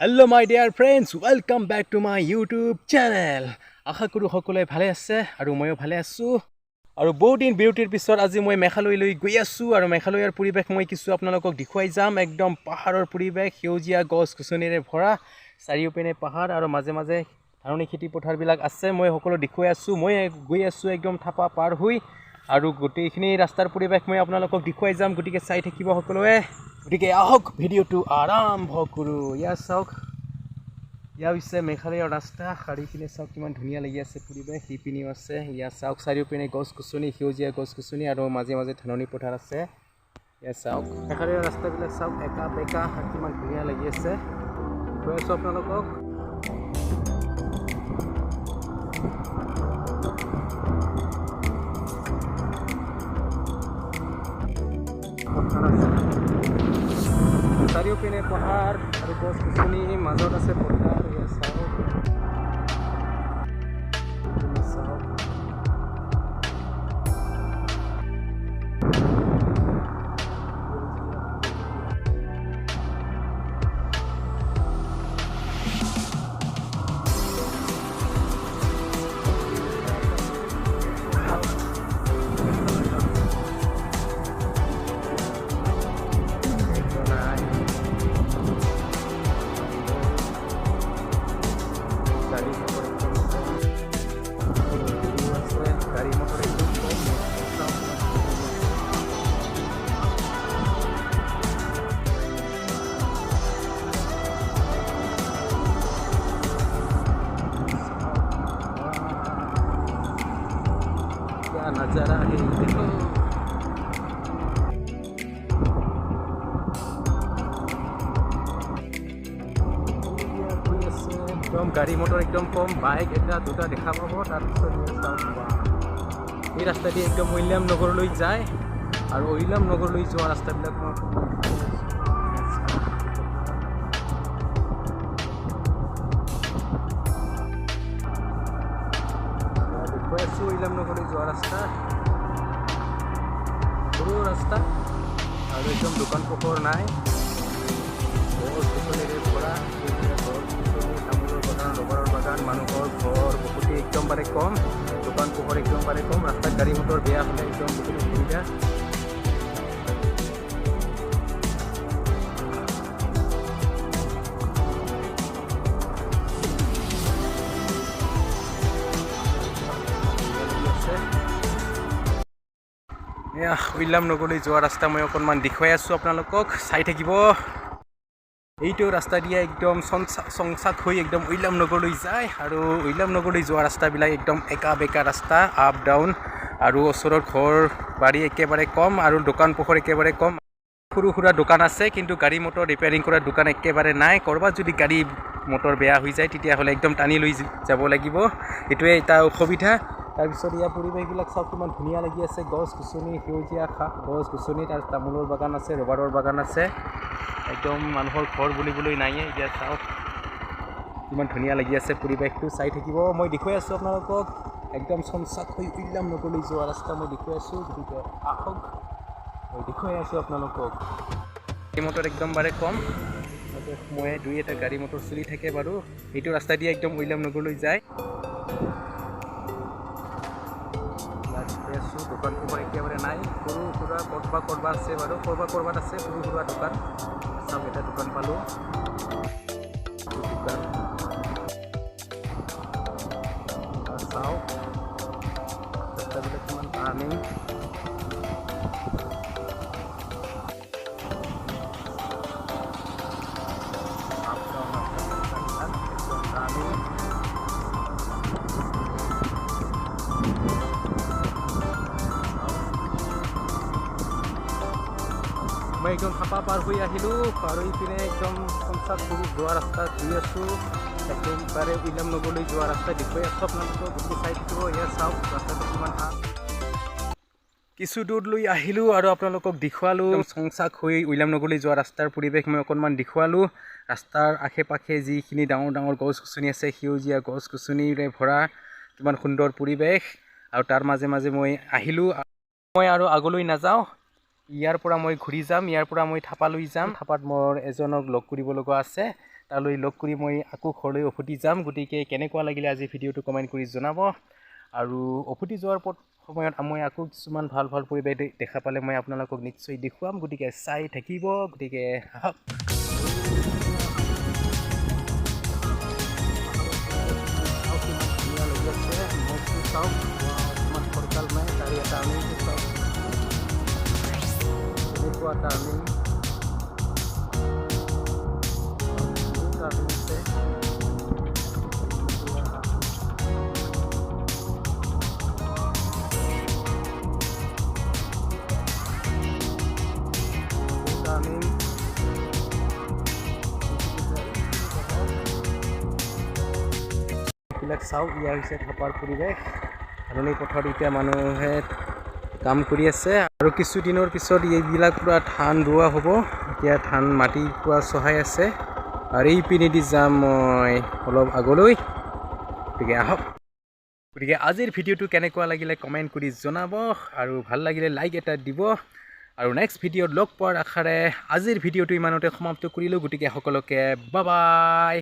Hello my dear friends, welcome back to my YouTube channel. আশা কৰোঁ সকলোৱে ভালে আছে আৰু ময়ো ভালে আছোঁ। আৰু বহুত দিন বিৰতিৰ পিছত আজি মই মেঘালয়লৈ গৈ আছোঁ আৰু মেঘালয়ৰ পৰিৱেশ মই কিছু আপোনালোকক দেখুৱাই যাম। একদম পাহাৰৰ পৰিৱেশ, সেউজীয়া গছ গছনিৰে ভৰা, চাৰিওপিনে পাহাৰ আৰু মাজে মাজে ধাননি খেতি পথাৰবিলাক আছে। মই সকলো দেখুৱাই আছোঁ। মই গৈ আছোঁ একদম থাপা পাৰ হৈ আৰু গোটেইখিনি ৰাস্তাৰ পৰিৱেশ মই আপোনালোকক দেখুৱাই যাম, গতিকে চাই থাকিব সকলোৱে। গতিকে আহক, ভিডিঅ'টো আৰম্ভ কৰোঁ। ইয়াত চাওক, ইয়াৰ হৈছে মেঘালয়ৰ ৰাস্তা। চাৰিপিনে চাওক, কিমান ধুনীয়া লাগি আছে পৰিৱেশ। সিপিনেও আছে। ইয়াত চাওক, চাৰিওপিনে গছ গছনি, সেউজীয়া গছ গছনি আৰু মাজে মাজে ধাননি পথাৰ আছে। ইয়াত চাওক, মেঘালয়ৰ ৰাস্তাবিলাক চাওক, একা বেকা, কিমান ধুনীয়া লাগি আছে। গৈ আছোঁ আপোনালোকক। পথাৰ আছে, চাৰিওপিনে পাহাৰ আৰু গছ গছনি, মাজত আছে পথাৰ। ইয়াত চাওক, চাওক। নাই, গাড়ী মটৰ একদম কম, গৰুও আছে, গাড়ী মটৰ একদম কম। চাওক কিমান ধুনীয়া লাগি আছে। क्या नज़ारा है, देखो। গৈ আছে, একদম গাড়ী মটৰ একদম কম, বাইক এটা দুটা দেখা পাব। তাৰপিছত চাওক, বাহ। এই ৰাস্তাদি একদম উইলিয়াম নগৰলৈ যায় আৰু উইলিয়াম নগৰলৈ যোৱা ৰাস্তাবিলাক মই অকণমান দেখুৱাই আছোঁ। দেখুৱাই আছোঁ উইলিয়াম নগৰলৈ যোৱা ৰাস্তা, সৰু ৰাস্তা আৰু একদম দোকান পোহৰ নাই, গছ গছনিৰে ভৰা, সেউজীয়া গছ গছনি, তামোলৰ বাগান, ৰবাৰৰ বাগান, মানুহৰ ঘৰ বসতি একদমবাৰে কম, দোকান পোহৰ একদমবাৰে কম। ৰাস্তাত গাড়ী মটৰ বেয়া হ'লে একদম বহুত অসুবিধা। আছে। এয়া উইলিয়াম নগৰলৈ যোৱা ৰাস্তা মই অকণমান দেখুৱাই আছোঁ আপোনালোকক, চাই থাকিব। এইটো ৰাস্তা দিয়ে একদম চংচাক হৈ একদম উইলিয়াম নগৰলৈ যায় আৰু উইলিয়াম নগৰলৈ যোৱা ৰাস্তাবিলাক একদম একা বেকা ৰাস্তা, আপ ডাউন আৰু ওচৰত ঘৰ বাৰী একেবাৰে কম আৰু দোকান পোহৰ একেবাৰে কম। সৰু সুৰা দোকান আছে, কিন্তু গাড়ী মটৰ ৰিপেয়াৰিং কৰা দোকান একেবাৰে নাই। ক'ৰবাত যদি গাড়ী মটৰ বেয়া হৈ যায়, তেতিয়াহ'লে একদম টানি লৈ যাব লাগিব। এইটোৱে এটা অসুবিধা। তাৰপিছত ইয়াৰ পৰিৱেশবিলাক চাওক, কিমান ধুনীয়া লাগি আছে। গছ গছনি, সেউজীয়া গছ গছনি, তাৰ তামোলৰ বাগান আছে, ৰবাৰৰ বাগান আছে, একদম মানুহৰ ঘৰ বুলিবলৈ নাইয়ে। এতিয়া চাওক, কিমান ধুনীয়া লাগি আছে পৰিৱেশটো, চাই থাকিব। মই দেখুৱাই আছোঁ আপোনালোকক, একদম চনচাক হৈ উইলিয়াম নগৰলৈ যোৱা ৰাস্তা মই দেখুৱাই আছোঁ। গতিকে আহক, মই দেখুৱাই আছোঁ আপোনালোকক। গাড়ী মটৰ একদমবাৰে কম। তাতে মই দুই এটা গাড়ী মটৰ চলি থাকে বাৰু। এইটো ৰাস্তা দি একদম উইলিয়াম নগৰলৈ যায়। ইয়াত দেখুৱাই আছোঁ, দোকান পোহৰ একেবাৰে নাই। সৰু সুৰা ক'ৰবাত ক'ৰবাত আছে বাৰু, ক'ৰবাত ক'ৰবাত আছে সৰু সুৰা দোকান। চাওক, এটা দোকান পালোঁ, এইটো দোকান আৰু চাওক, ৰাস্তাবিলাক কিমান টাৰ্ণিং। আপ ডাউন ৰাস্তাবিলাক একদম টাৰ্ণিং। মই একদম থাপা পাৰ হৈ আহিলোঁ আৰু ইপিনে একদম পঞ্চায়ত কৰি যোৱা ৰাস্তাত গৈ আছোঁ। একেবাৰে উইলিয়াম নগৰলৈ যোৱা ৰাস্তা দেখুৱাই আছোঁ আপোনালোকক, গতিকে চাই থাকিব। ইয়াত চাওক, ৰাস্তাটো কিমান টান। কিছু দূৰ লৈ আহিলোঁ আৰু আপোনালোকক দেখুৱালোঁ চংচাক হৈ উইলিয়াম নগৰলৈ যোৱা ৰাস্তাৰ পৰিৱেশ মই অকণমান দেখুৱালোঁ। ৰাস্তাৰ আশে পাশে যিখিনি ডাঙৰ ডাঙৰ গছ গছনি আছে, সেউজীয়া গছ গছনিৰে ভৰা কিমান সুন্দৰ পৰিৱেশ। আৰু তাৰ মাজে মাজে মই আহিলোঁ। মই আৰু আগলৈ নাযাওঁ, ইয়াৰ পৰা মই ঘূৰি যাম। ইয়াৰ পৰা মই থাপালৈ যাম। থাপাত মোৰ এজনক লগ কৰিব লগা আছে। তালৈ লগ কৰি মই আকৌ ঘৰলৈ উভতি যাম। গতিকে কেনেকুৱা লাগিলে আজি ভিডিঅ'টো কমেণ্ট কৰি জনাব। আৰু উভতি যোৱাৰ সময়ত মই আকৌ কিছুমান ভাল ভাল পৰিৱেশ দেখা পালে মই আপোনালোকক নিশ্চয় দেখুৱাম। গতিকে চাই থাকিব। গতিকে আহক। ধুনীয়া লাগি আছে মুখটো চাওক, কিমান ফৰকাল নাই। তাৰে টাৰ্ণিংটো চাওক, কেনেকুৱা টাৰ্ণিং, টাৰ্ণিং আছে। টাৰ্ণিং। এইবিলাক চাওক, ইয়া হৈছে থাপাৰ পৰিৱেশ। ধাননি পথাৰত এতিয়া মানুহে কাম কৰি আছে আৰু কিছুদিনৰ পিছত এইবিলাক পূৰা ধান ৰোৱা হ'ব। এতিয়া ধান মাটি পূৰা চহাই আছে আৰু এইপিনেদি যাম মই অলপ আগলৈ। গতিকে আহক। গতিকে আজিৰ ভিডিঅ'টো কেনেকুৱা লাগিলে কমেণ্ট কৰি জনাব আৰু ভাল লাগিলে লাইক এটা দিব। আৰু নেক্সট ভিডিঅ'ত লগ পোৱাৰ আশাৰে আজিৰ ভিডিঅ'টো ইমানতে সমাপ্ত কৰিলোঁ। গতিকে সকলোকে বাই বাই।